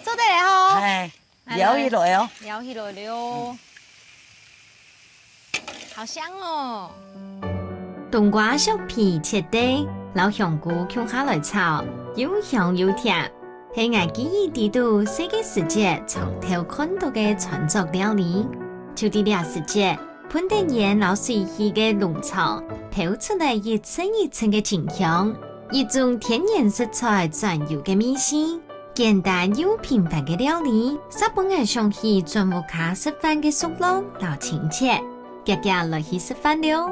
做得了哦。哎，來，撩起來哦。撩起來了哦。好香哦。冬瓜削皮切丁，摎香菇共下來炒，又香又甜，係𠊎記憶裡肚細个時節常透看著个餐桌料理。就在這時節， 噴等煙摎水氣个籠床，透出來一陣一陣个清香，一種天然食材專有个味緒。簡單又平凡个料理，煞分𠊎想起轉屋下食飯个熟絡摎親切。遽遽來去食飯了。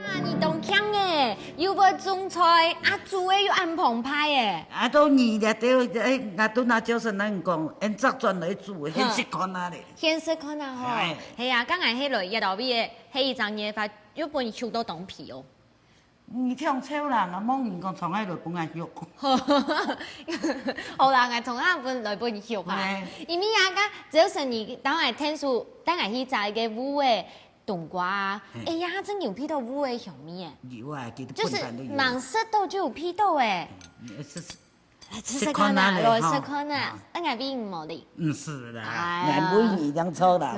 啊，你當慶欸，又會種菜，啊，煮个又恁澎湃欸。啊，都你這兜，哎，𠊎都拿就是恁講，恁早轉來煮，現食看啊咧。 現食看啊吼。哎。係啊，剛剛該落葉到尾个，該一張葉發又分你抽到當肥哦。你聽笑啦，𠊎望你講從哪來分𠊎畜。好啦，𠊎從哪分來分你畜啊？哎。因為啊，該早晨你當然天數，帶𠊎去摘一個烏个冬瓜啊，嘿。哎呀，真有鼻到烏个香味耶。有啊，其實就是本來都有。吂食到就有鼻到哎。嗯，是，是。 來試試看啊，食看啊咧，來試看啊，吼。啊。啊，𠊎比你無哩。毋係啦，哎呀。𠊎無你這樣錯啦，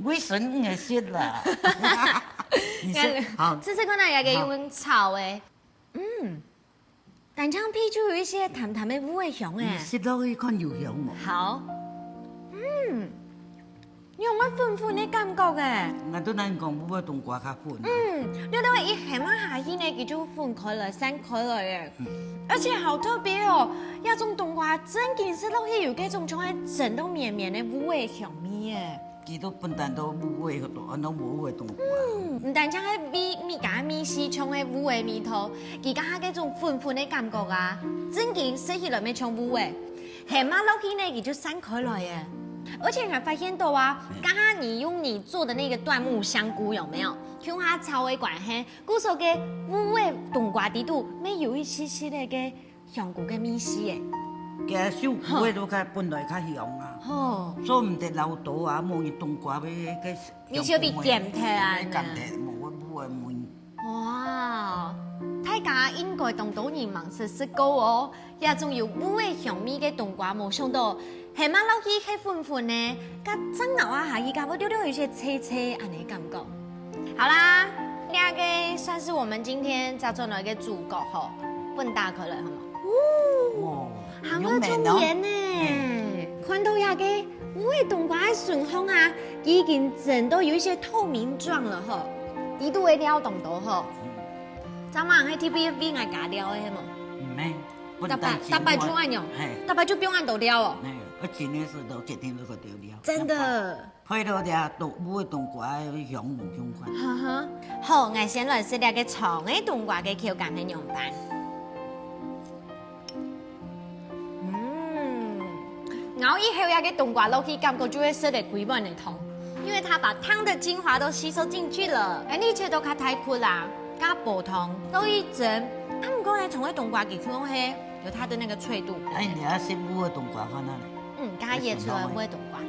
無，無神你也食啦。你食，好。試試看啊，也可以用炒的。好。嗯，單淨鼻就有一些淡淡的烏个香欸。你食落去看有香無？好。嗯。 有種粉粉个感覺欸。𠊎都同你講，烏个冬瓜較粉啊。嗯，你這一㧾啊下去呢，佢就分開來、散開來欸。嗯。而且好特別哦，這種冬瓜真經食落去有該種像係真到綿綿个烏个香味欸。佢都本來都烏个，都安到烏个冬瓜。嗯，毋單淨係味，味，加味緒像係烏个味道，佢加下該種粉粉个感覺啊，真經食起來乜像烏个。 㧾啊落去呢，佢就散開來欸。而且還發現到啊，嗯。剛剛你用你做的那個椴木香菇有沒有？共下炒个關係，故所个烏个冬瓜底肚，乜有一息息个該香菇个味緒欸。該香菇个都較本來較香啊。吼。所以毋得老多啊，無你冬瓜个，个你就會鹹忒啊，鹹忒，無，無，無。 哇，大家應該當多人吂識食過哦，這種有烏个香味个冬瓜，無想到，㧾啊落去係粉粉个，該正咬啊下去，該會略略有一些脆脆恁呢感覺。好啦，這個算是我們今天摘轉來个主角吼，分打開來好無？哦，哦，還會種圓呢，有美呢。嗯。看到這個 烏个冬瓜个筍項啊，已經整到有一些透明狀了吼，底肚个料當多吼。嗯。昨暗係特別為𠊎加料个係無？毋係，逐擺，本來就，逐擺就恁樣，嘿。逐擺就放恁多料哦。嘿，我今日係都決定這個料。真的。配到這冬，烏个冬瓜个香無相關。哈哈，好，𠊎先來試這個長个冬瓜个口感係仰般。 嗯，咬一口這個冬瓜落去，感覺就會食得歸碗个湯，因為它把湯的精華都吸收進去了。哎，你切到較大塊啦，較薄湯，落去蒸，啊，毋過呢，長个冬瓜佢可能係有它的那個脆度。哎，你愛食烏个冬瓜看啊咧。嗯，剛剛也吃了烏个冬瓜。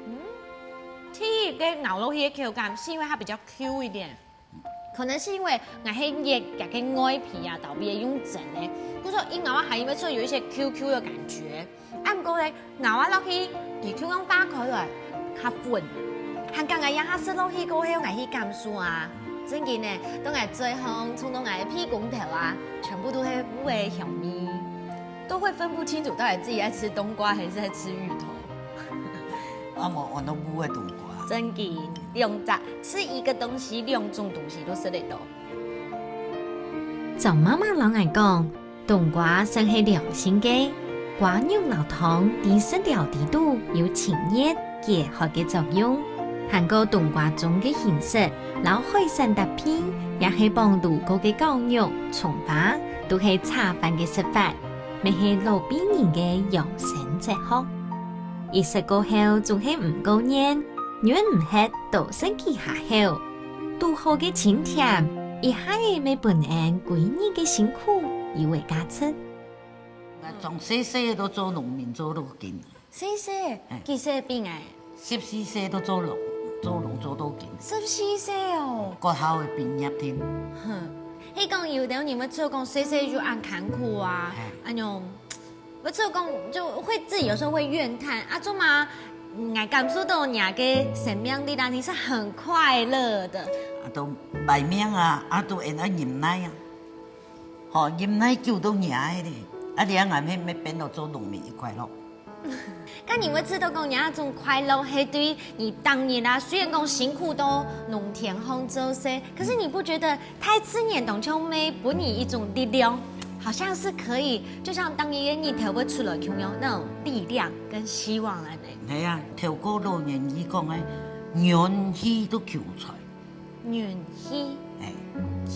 嗯，第一個咬落去的口感是因為它比較Q一點。 可能是因為𠊎係捏佢个外皮啊，到尾用蒸个，故所一咬啊，還以為說有一些Q Q的感覺。啊，毋過呢，咬啊落去，佢就用化開來，較粉。還講𠊎這下食落去過後，𠊎去感受啊，真經呢，當𠊎嘴項衝到𠊎个鼻公頭啊，全部都係烏个香味，都會分不清楚到底自己在吃冬瓜還是在吃芋頭。啊，無，我都烏个冬瓜。真經，兩隻 吃一個東西，兩種東西都食得到。張媽媽摎𠊎講，冬瓜算係涼性个，瓜肉摎湯在食療裡肚有清熱解渴个作用。還過冬瓜盅个形式，摎海產搭配，也係傍路過个絞肉、蔥花，都係茶飯个食法，乜係老輩人个養生哲學。一食過後，總係毋過癮，忍毋核多食幾下口。堵好个清甜，一下仔乜分𫣆歸日个辛苦有个價值。𠊎從細細都做農民做到今。 細細，哎。幾歲畢業？十四歲都做農，做農做到今。十四歲哦。國校个畢業添。哼，係講有兜人會做講細細就恁艱苦啊，哎。恁樣，會做講就會自己有時候會怨嘆啊，做麼个？𠊎感受到你个生命力啊，你是很快樂的。啊，都賣命啊，啊，都會愛忍耐啊。吼，忍耐久都贏个咧，啊，這下𠊎乜，乜變到做農民一快樂。 該你會知道講，你那種快樂，係對你當日啊，雖然講辛苦到農田項做事，可是你不覺得大自然當中乜分你一種力量，好像是可以，就像當日个日頭會出來共樣，那種力量跟希望來呢？係啊，透過老人言講个，元氣都求財。 元氣。哎，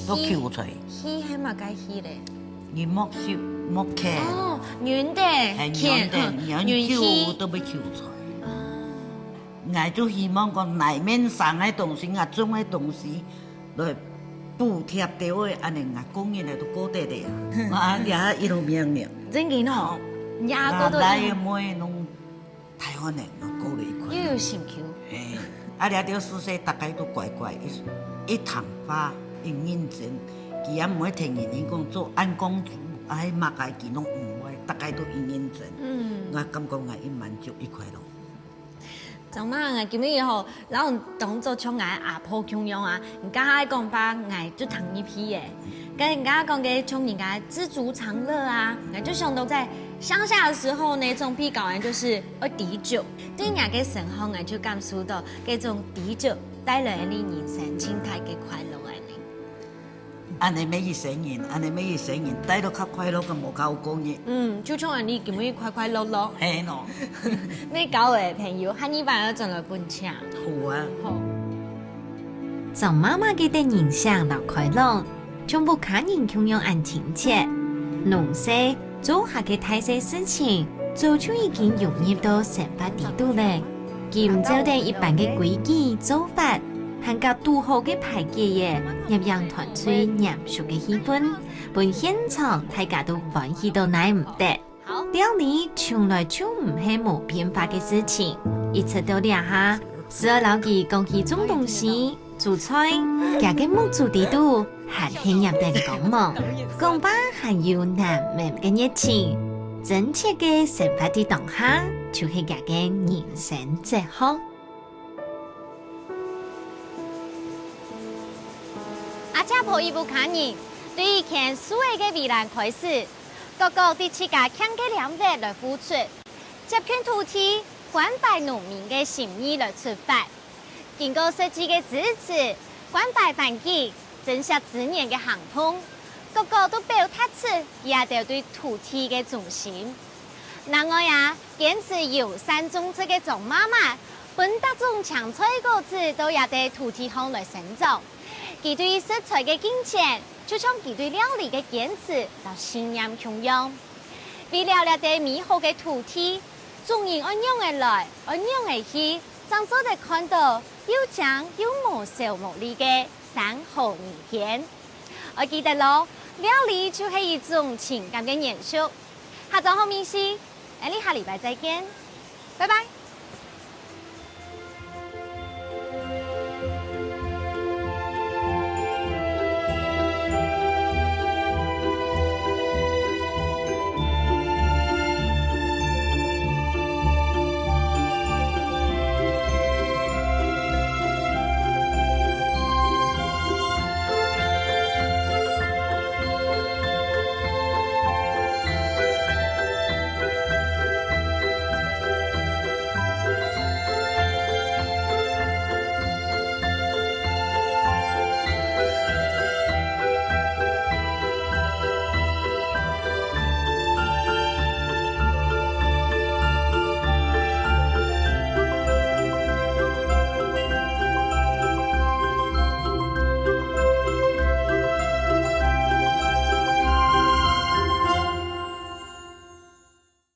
都求財。氣係麼个氣咧？你莫愁，莫欠。哦，元的，係，欠，元的，嗯，元氣。元久都會求財。哦。𠊎就希望講，哪面生个東西，啊，種个東西，來補貼到位，恁呢，𠊎過日仔都過得了啊。啊，也一路命命。正經吼，也過得了。啊，來个妹攏 大漢人，𠊎過了一關。又有心臼。嘿，啊，這兜事事大家都乖乖，一，一聽話，一認真。佢也毋會聽人講做恁公主，啊，麼个佢攏毋會，大家都一認真。嗯。𠊎感覺𠊎一滿足，一快樂。張媽媽，今日吼，摎你當做像𠊎阿婆共樣啊，你剛剛講話，𠊎就聽入去耶。 跟人家講个，像人家知足常樂啊，𠊎就想到在鄉下的時候呢，總係教人就是愛知足。對𠊎个身上，𠊎就感受到這種知足帶來你人生盡大个快樂啊呢。恁呢每一生人，恁呢每一生人，帶到較快樂个無較過日。嗯，就像恁呢，今日快快樂樂。嘿喏。愛交个朋友，下禮拜愛轉來分享。好啊。好。張媽媽个得人惜摎開朗， 像屋下人共樣恁親切。農事做下个大細事情，早就已經融入到生活裡肚了。今照等一般个規矩做法，還加堵好个排解仔，也讓團隊嚴肅个氣氛，分現場大家都歡喜到耐毋得。 好。料理從來就毋係無變化个事情，一直到這下，時而摎佢講起種東西、煮菜，厥个目珠裡肚還係閃等光芒，講話還有難愐个熱情，真切个生活在當下，就係厥个人生哲學。阿姐婆一屋下人，對以前樹仔个圍欄開始， 各各對自家慶个領域來付出，接近土地，關懷農民个心意來出發。經過實際个支持，關懷環境，珍惜資源个行動，各各都表達出佢兜對土地个忠心。另外啊，堅持友善種植个張媽媽，分逐種青菜果子到這兜土地項來生長。 佢對食材个敬虔，就像佢對料理个堅持摎信念共樣。為了這兜美好个土地，眾人愛仰仔來，愛仰仔去，正做得看到又靚又無愁無慮个山河人間。愛記得咯，料理就係一種情感个延續。下晝好美食，𫣆俚下禮拜再見，拜拜。